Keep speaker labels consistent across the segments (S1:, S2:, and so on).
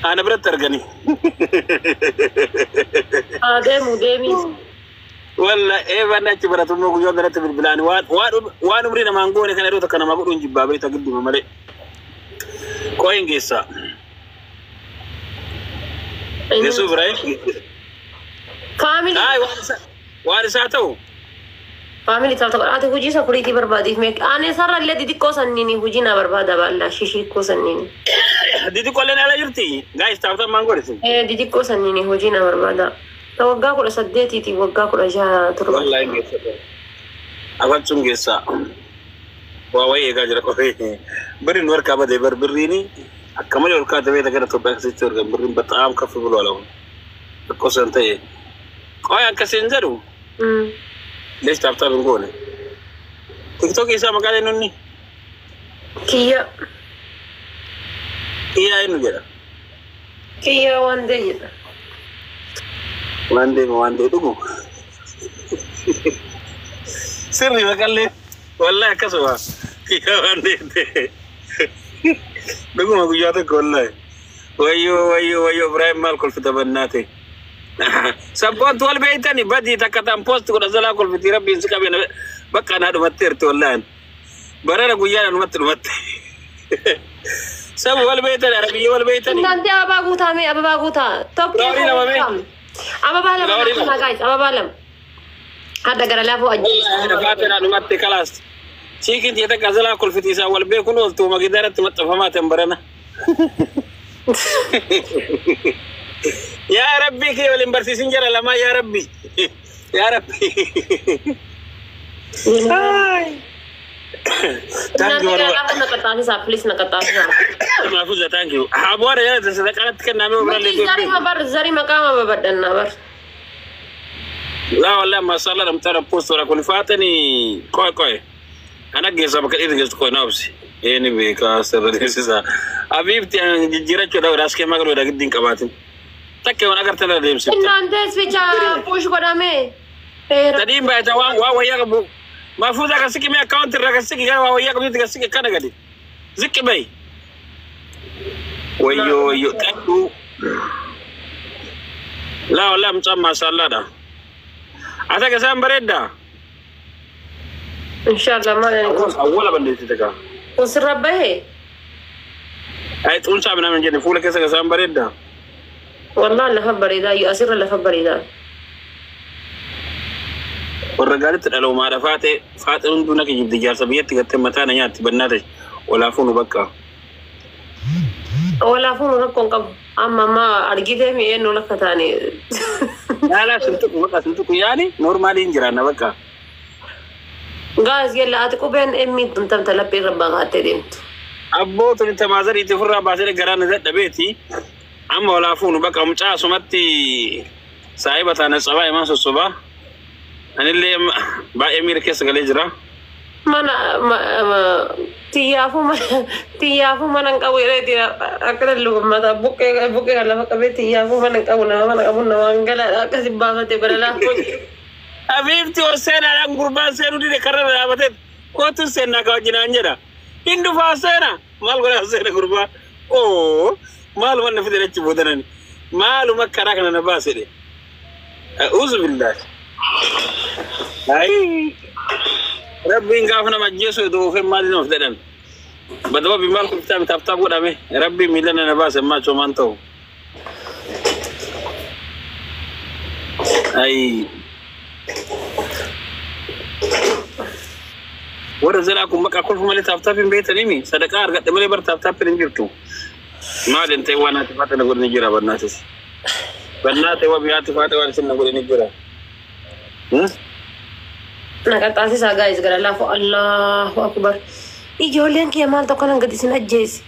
S1: Ana biratti argani.
S2: Haa deemu deemi.
S1: Walla eeban achi baratummoo guyyaa kanatti bilbilaan waan umrii namaan goone kana yeroo takka namaa godhuun jibbaa beekta gidduma malee. Qoyin geessaa. Geessuu Ibrahim.
S2: Faamilii.
S1: Ay waan isaa ta'u.
S2: Faamilii ta'a tokko ati hojii sakuriitii barbaadiif meeq ani sarara illee xixiqqoo sanniini hojii na barbaada baallaa shishiikkoo sanniini.
S1: Xixiqqooleen ala jirti. Gaayis taaftan maan godhisi.
S2: Ee xixiqqoo sanniini hojii na barbaada. Ta waggaa 18tiitiif waggaa 16 torba.
S1: Wallaahi geessa. Afachuun geessaa. Waa wayii eegaa jira qophee. Birriin nu harkaa badee bar birriini akka malee ol kaatee beekta gara Itoophiyaa keessatti argamu birriin baxaam kaffi buluu alamu. Lakkoofsaan ta'e. Qoy akkasiin jedhu. Lees taaftaa hin goone. Tiktookii isaa maqaan eenyuun?
S2: Kiyya.
S1: Kiyyaa eenyu jedha?
S2: Kiyya waan ta'e jedha.
S1: Waan deema waan ta'e dhugu. Sirri maqallee wallahi akkasuma. Kiyyaa waan ta'e. Dhuguma guyyaa tokko wallahi. Wayyoo wayyoo wayyoo Ibrahim maal kolfita bannaate. Sabboontu wal beeytani badii takka tan post godha zalaa kolfitii rabbiin si qabeen bakka anaa dhumatteerti wallahi. Barara guyyaa dhumatti dhumatte. Sabu wal beeytani arabiyya wal beeytani.
S2: እናንተ አበባ ጉታ ሜ አበባ ጉታ tokko
S1: Gaarii lama mee?
S2: አበባ lama
S1: Gaarii lama.
S2: guys አበባ lama hadda gara laafoo ajjeesa.
S1: Wallahi naa dhumatte kalaas. Siikin tiyya takka zalaa kolfitii isaa wal beekuun ooltu magidaratti maxxanfamaa ta'an barana. Yaa Rabbi kee waliin barsiisin jara lamaa yaa Rabbi. Yaa Rabbi. Thank
S2: እናንተ
S1: you.
S2: gara laafoo naqaxaasisaa please naqaxaasisaa.
S1: Maafuza thank you. Abuara yaa sadaqaatti kenname
S2: Nuti
S1: birallee.
S2: zarima bar zarima qaama babadhannaa bar.
S1: Laa wallahi masala namtara post wala kun faatani qoy qoy. Ana geessa bakka dhiirri geessu qoy na obsi. Eeni beekaa sirra deemsisa. Abiibti jijjiirachuudha raas kee magaluudha giddiin qabaatin. Takkee waan agartan irra deemsifta.
S2: እናንተ ብቻ push godhame.
S1: Sadiin baay'ata waan waan wayyaa qabu. Maafuza kan siqi mee akkaawunti irraa kan siqi gara waan wayyaa qabdutti kan siqi akkana gadi. Ziqqi bayi. Wayyoo wayyoo xadduu. Laa wallahi mucaan maashallaadha. Ata gasaan bareeddaa.
S2: Inshallah maal
S1: Awwala balleessite kaa.
S2: kun sirra bahe.
S1: Ay xuunsaa minaan hin jenne fuula keessa gasaan bareeddaa.
S2: Wallahi lafa bareedaa yoo asirra lafa bareedaa.
S1: Warra gaaritti dhaloomaadha faatee faatee hunduu na kijibdi jaarsa biyyatti gattee mataa na nyaatti bannaa ta'e walaafuu nu bakka.
S2: Walaafuu nu rakkoon qabu. Amma amma argitee mi'een nu lakka taane.
S1: Yaalaa sintuqu bakka sintuqu yaani noormaaliin jiraanna bakka.
S2: Gaas yalla ati qubeen emmi tumtamta laphee irra baaqaattee deemtu.
S1: Abboo tuni tamaazariitti ofirraa baasee garaa na dadhabeeti. Amma walaafuu nu bakka mucaa asumatti saahiba taane tsabaa himaa sossobaa. Anillee baay'ee miira keessa galee jira.
S2: Mana xiyyaafuu mana xiyyaafuu mana hin qabu jedhee akkana lugummata buqqee buqqee kan lafa qabee xiyyaafuu mana hin qabu nama mana qabu nama galaadha akkasi baafatee bara laafoo.
S1: Abiibti ol seenaadhaan gurbaan seenuu dide karra dhaabatee kootu seenaa ka wajjinaan jedha. Hin dhufaa seena maal godhaa seena gurbaa. Oo maaluma na fide achi boodanani maaluma karaa kana na baase dhe. A'uuzu billaahi. Ayi. Rabbiin gaafa nama ajjeesu iddoo maali nama fedhan. Badaba maal kun bitaa taaf godhame rabbiin miila na baase ammaa coomaan ta'u. Ayi. Warra jalaa kun bakka kolfa malee taaf taaf hin beektanii sadaqaa argadhe malee bara taaf taaf hin jirtu. Maal hin ta'e waan ati faata na godhani jira bannaatis. Bannaate waa biyyaatti faata waan isin na godhani jira.
S2: Naqaxaasisaa gaayis gara laafoo Allahu akbar. Ijoolleen kiyya maal tokko nan gadi isin ajjeesi.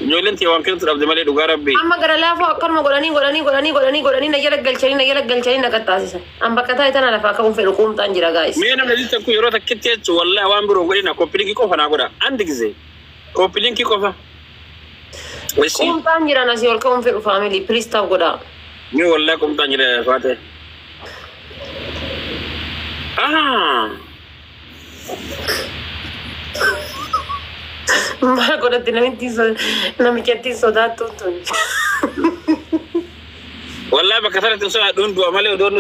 S1: Ijoolleen tiyya waan kennitu dhabde malee dhugaa rabbi.
S2: Amma gara laafoo akkanuma godhanii godhanii godhanii godhanii godhanii na jala galchanii na jala galchanii naqaxaasisan. An bakka taa'e tana lafaa ka'uun fedhu quumxaan jira gaayis.
S1: Mee namni jecha kun yeroo takkitti jechu wallahi waan biroo godhina koppilinkii qofa naa godha. Andi gizee koppilinkii qofa.
S2: Quumxaan jira asii ol ka'uun fedhu faamilii please taaf godhaa.
S1: Mee wallahi quumxaan jira faate. Ah.
S2: Maal godhatti namichatti sodaattu tun.
S1: Wallahi bakka sanatti hin sodaadhu, hin du'a malee. Odoo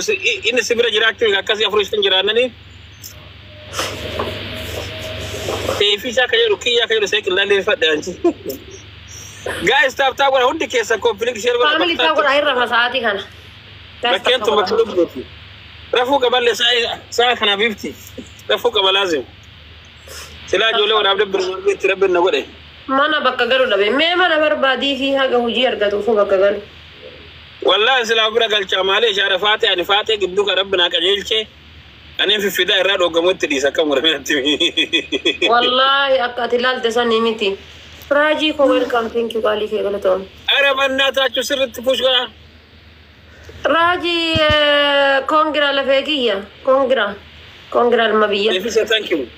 S1: inni si bira jiraachuu akkasii afurii shan jiraannanii. Teefisaa akka jedhu kiyyaa akka jedhu seeqillee fadhe anchi. Guys, tap tap godha hundi keessan, copy link, share godha.
S2: Family, tap godha, irra sa'aatii kana.
S1: Bakkeen tun bakka lubbuuti. Rafuu qaballee sa'a kanaaf ifti. Rafuu qaba laazim. Silaa ijoollee waraabdee birmaa itti rabbiin na godhe.
S2: Mana bakka galu dhabe. Mee mana barbaadii fi haga hojii argatuufu bakka galu.
S1: Wallahi silaa bira galchaa maalee ishaara faatee ani faatee gidduu kan rabbi naa qajeelchee ani fiffidaa irraa dhooggamu itti dhiisa akka murametti.
S2: Wallaahi akka ati ilaalte sanii miti. Raajii koo, welcome, thank you, qaalii kee galatoon.
S1: Ara bannaataachuu sirriitti push godha.
S2: Raajii, congra lafee kiyya, congra, congra ilma biyya.
S1: Nefisa, thank you.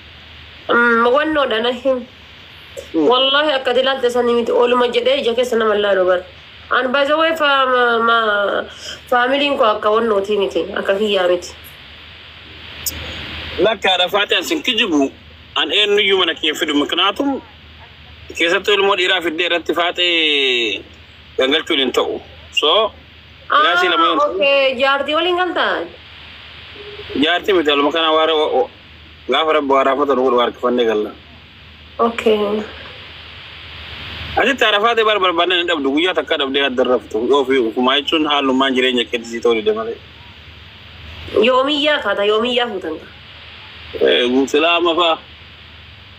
S2: Wannoodha na him. Wallaahi akka ati ilaalte sanii miti, ooluma jedhee ija keessa nama ilaalu bara. An by the way faamiliin koo akka wannootii miti, akka kiyyaa miti.
S1: Lakkaadha faatee an sin kijibu, an eenyuyyuu mana kee fidu, miknaatum keessattuu ilmoo dhiiraa fiddee irratti faatee gangalchuun hin ta'u. So kilaasii lama yoo
S2: Okay, jaartii waliin galtaa?
S1: Jaartii miti, aluma kana waara gaafa rabbi waaraafata nu godhu harkifannee galla.
S2: Okay.
S1: Asitti arafaatee bara barbaadnan hin dhabdu, guyyaa takka dhabdee adda raftu yoo fi ufumaa jechuun haalummaan jireenya keetti sii ta'uu dide malee.
S2: Yoomiyyaa kaata, yoomiyyaa fuutan.
S1: Guutilaa amma faa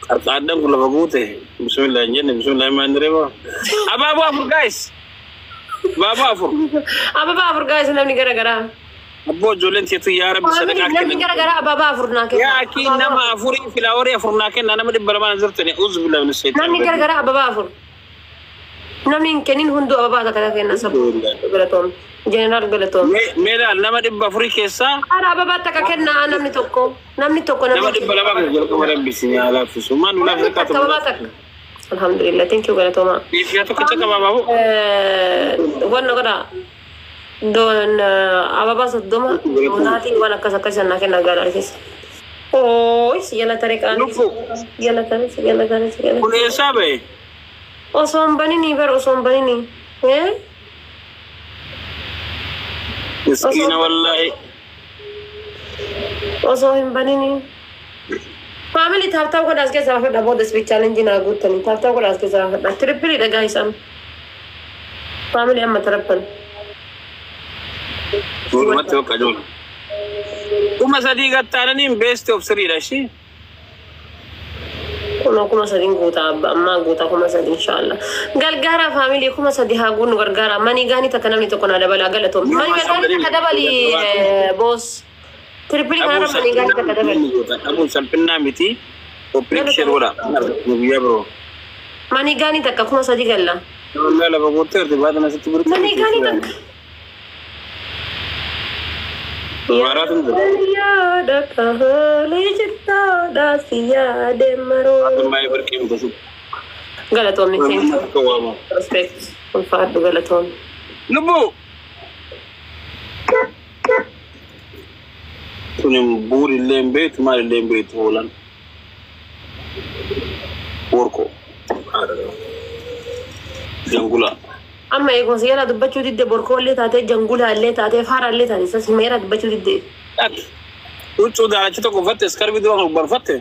S1: qarxaaddan kun lafa guute, bismillah hin jenne, bismillah hin maal reeba. Abaaboo afur, guys. Abaaboo afur.
S2: Ababaa afur, guys, namni gara garaa.
S1: Abboo, ijoolleen teetu yaa rabbi sadaqaa
S2: Namni
S1: kenna.
S2: gara garaa ababaa afur naa kenna.
S1: Yaa akii, nama afurii flowerii afur naa kenna, nama 200 jirtani uzu billahi min shaitaan.
S2: Namni gara garaa ababaa afur. Namni hin kennin hunduu ababaa takka kenna, sabu. Galatoom. Jeneraal, galatoom.
S1: Mee laal, nama 400 keessaa
S2: Haadha, ababaa takka kennaa namni tokko. Namni tokko
S1: nama
S2: namni
S1: 200 kan jalqaba rabbi si haa laaffisu. Maan nu
S2: Namni
S1: laaffisu
S2: takka ababaa takka. Alhamdulillah, thank you, galatooma.
S1: Dhiifiyaa tokkicha qaba abaaboo.
S2: Wanna godha. Doon ababaa 30 doonaatiin waan akkas akkas naa kenna gaara keessa. Oo, si jala tare qaanii.
S1: Lubbu.
S2: Jala tare, si jala tare, si jala.
S1: Kun eessaa ba'e?
S2: Osoo hin banini bar, osoo hin banini. Eh?
S1: Miskiina wallaahi.
S2: Osoo hin banini. Family, tap tap godhaas keessaa fadha, booda speed challenge naa guuttanii tap tap godhaas keessaa fadha. Triple dhagaa isaan. Family, amma triple.
S1: Walumatti bakka ijoollee. 3000 gattaananiin best of threedha ishii.
S2: Kunoo 3000 guutaa abba, ammaa guutaa 3000 inshallah. Gargaara family, 3000 haa guunnu, gargaara. Manii gaanii takka namni tokko naa dabalaa, galatoom. Manii gaanii takka dabali, boss. Triple kanarra manii gaanii takka dabali.
S1: Dhabuun salphinnaa miti. Copy link, share godha. Guyyaa biroo.
S2: Manii gaanii takka 3000 galla.
S1: Wallahi lafa guuttee baatan asitti biroo.
S2: Manii gaanii takka.
S1: Maaraatu hin jiru.
S2: Yaada kahoolee jirtaadha si yaade maroo.
S1: Baay'ee birqee miti.
S2: Galatoomni, thank you. Respect. Ulfaadhu, galatoomni.
S1: Lubbuu. Kun buuri illee hin beektu, maal illee hin beektu hoolaan. Worko. Jangula.
S2: Amma eegumsa jala dubbachuu didde, borkoollee taatee, jangulaallee taatee, faaraallee taatee, sas meera dubbachuu didde.
S1: Huccuu daalacha tokko uffatte, iskarbii dura barfatte.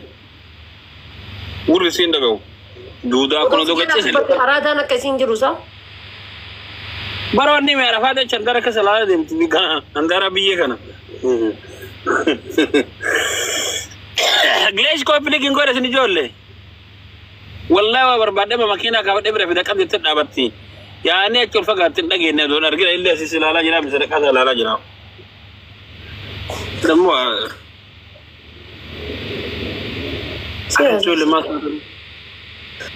S1: Gurri siin dhaga'u. Duudaa kun odoo gacheesse.
S2: Araadaan akka isiin jiru sa.
S1: Bara wanni mee arafaa jecha handaara keessa ilaalaa deemti handaara biyyee kana. Gileesh, copy link hin godhe isin ijoollee. Wallahi waa barbaadde makiinaa kaafadhee bira fida qabdi itti dhaabatti. Yaa'anii achi ol fagaatti hin dhageenye, doon argina illee asis ilaalaa jira, sadaqaa isaa ilaalaa jira. Dammoo ijoollee maal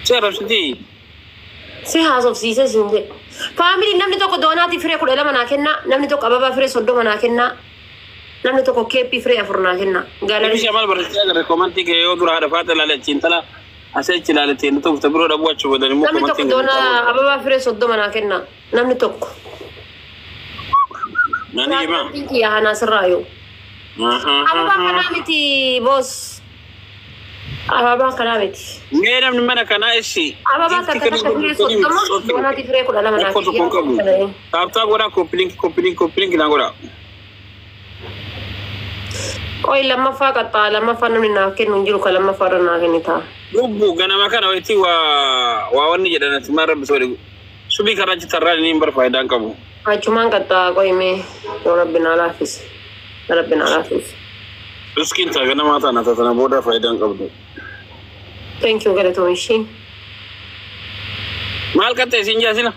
S1: si arrabsitii?
S2: Si haasofsiisee siin jedhe. Family, namni tokko doonaatii firee 12 naa kenna, namni tokko ababaa firee 30 naa kenna, namni tokko keeppii firee 4 naa kenna. Gaalarii.
S1: Ibsi maal barreessee agarre commentii kee yoo dura haadha faata ilaale achiin tala asii achi ilaale ta'e tokko biroo dhabuu achi boodan immoo
S2: Namni tokko
S1: commentiin
S2: doonaa ababaa firee 30 naa kenna. Namni tokko.
S1: Nani himaa?
S2: Kiyya hanaa sirraa yoo. Ababaa kanaa miti, boss. Ababaa kanaa miti.
S1: Mee namni mana kanaa issi.
S2: Ababaa takka takka firee 30, doonatii firee 12 naa
S1: Rakkoo tokko hin qabu.
S2: kenni.
S1: Tap tap godhaa, copy link, copy link, copy link naa godhaa.
S2: Qoy, lammaffaa qaxxaa, lammaffaa namni naaf kennu hin jiru, ka lammaffaa irra naa kenni ta'a.
S1: Lubbu ganama kana wayitii waa waa wanni jedhan ati maal rabbi soodhi. Subii karaa achi tarraa inni hin bar faayidaa hin qabu.
S2: Achumaan qaxxaa, qoy mee, yoo rabbi naa laaffise. Rabbi naa laaffise.
S1: Riskiin ta'a ganamaa taana tana booda faayidaa hin qabdu.
S2: Thank you, galatoom ishii.
S1: Maal qaxxee siin jaasila?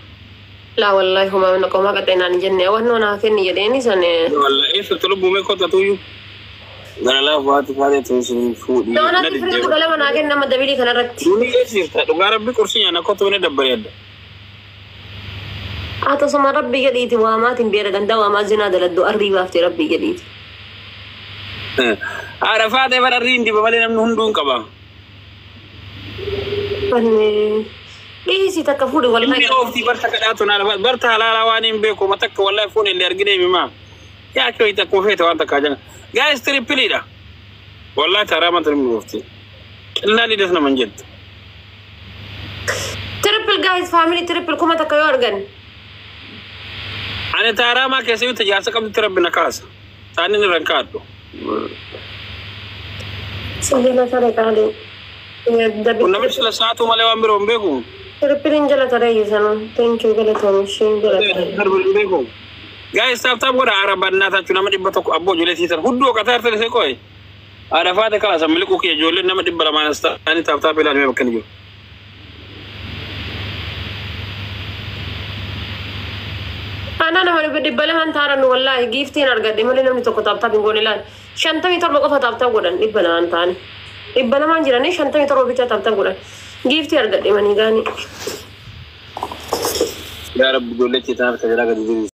S2: Laa wallaahi, homaa na qomaa qaxxee naan hin jenne, wannoo naa kenni jedheeni san.
S1: Wallahi eessatti lubbuu mee kotatu iyyuu. Gara laafu haati faatee tun fuudhii.
S2: Doonatii firee 12 naa kenni amma dabilii kanarratti.
S1: Duuni eessa jirta? Dhugaa rabbi qorsii nyaanna kottu mana dabbaree adda.
S2: Haa tasuma rabbi jedhiiti waamaatiin beera gandaa waamaa zinaa daladdu arrii baaftee rabbi jedhiiti.
S1: Haadha faatee bara arriin diba malee namni hunduu hin qaba.
S2: Wanni dhiisii takka fuudhi
S1: Inni
S2: wallahi.
S1: ooftii barta kadhaatu naa barta halaalaa waan hin beeku ma takka wallahi fuun illee argine himaa. Yaa kee takka feete waan takka jana. Guys, tripleidha. Wallahi taraa manta namni oofti. Qillaan lidas nama hin jettu.
S2: Triple guys, family, triple 1000 yoo argan.
S1: Ani taaraamaa keessa yoo tajaajila qabdutti rabbi na kaasa. Taani irra hin kaadhu.
S2: Jala taree qaalii.
S1: Kun namichi sila sa'aatuu malee waan biroo hin beeku.
S2: Tripleiin jala taree sana. Thank you, galatoom ishee jala taree.
S1: Hin beeku. Guys, tap tap godha ara bannaatachu nama 100 abboo ijoollee siisan hudduu qataa harta isee qoy. Haadha faate kaasa miliquu kiyya ijoolleen nama 200 as ta'anii tap tap ilaalimee bakka inni jiru.
S2: Ana nama 200 taaran wallaahi giiftiin argadhe malee namni tokko tap tap hin goone ilaal. 57 qofa tap tap godhan, 200 ta'ani. 200 jiranii 57 bichaa tap tap godhan. Giiftii argadhe manii gaanii.
S1: Yaa Rabbi ijoollee keetaan harka jalaa gadi diriirsi.